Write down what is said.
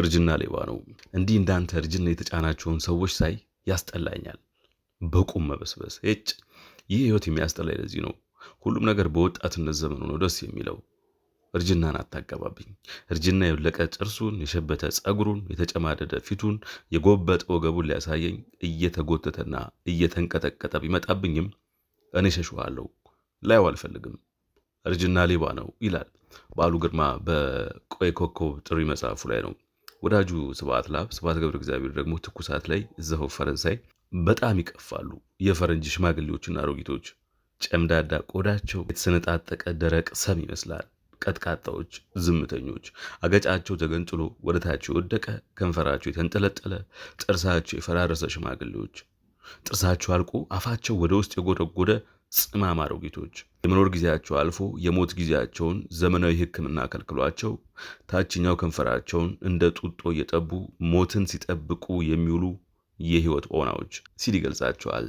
እርጅና ሌባ ነው። እንዲህ እንዳንተ እርጅና የተጫናቸውን ሰዎች ሳይ ያስጠላኛል። በቁም መበስበስ ጭ። ይህ ህይወት የሚያስጠላኝ ለዚህ ነው። ሁሉም ነገር በወጣትነት ዘመኑ ነው ደስ የሚለው። እርጅናን አታገባብኝ። እርጅና የወለቀ ጥርሱን፣ የሸበተ ጸጉሩን፣ የተጨማደደ ፊቱን፣ የጎበጠ ወገቡን ሊያሳየኝ እየተጎተተና እየተንቀጠቀጠ ቢመጣብኝም እኔ ሸሸዋለሁ፣ ላየው አልፈልግም። እርጅና ሌባ ነው ይላል በዓሉ ግርማ በቀይ ኮከብ ጥሪ መጽሐፉ ላይ ነው። ወዳጁ ስብሐት ላብ ስብሐት ገብረ እግዚአብሔር ደግሞ ትኩሳት ላይ እዛው ፈረንሳይ በጣም ይቀፋሉ የፈረንጅ ሽማግሌዎችና አሮጊቶች። ጨምዳዳ ቆዳቸው የተሰነጣጠቀ ደረቅ ሰም ይመስላል። ቀጥቃጣዎች፣ ዝምተኞች፣ አገጫቸው ተገንጥሎ ወደ ታች የወደቀ፣ ከንፈራቸው የተንጠለጠለ፣ ጥርሳቸው የፈራረሰ ሽማግሌዎች፣ ጥርሳቸው አልቆ አፋቸው ወደ ውስጥ የጎደጎደ ጽማም አሮጊቶች፣ የመኖር ጊዜያቸው አልፎ የሞት ጊዜያቸውን ዘመናዊ ሕክምና ከልክሏቸው ታችኛው ከንፈራቸውን እንደ ጡጦ እየጠቡ ሞትን ሲጠብቁ የሚውሉ የህይወት ኦናዎች ሲል ይገልጻቸዋል።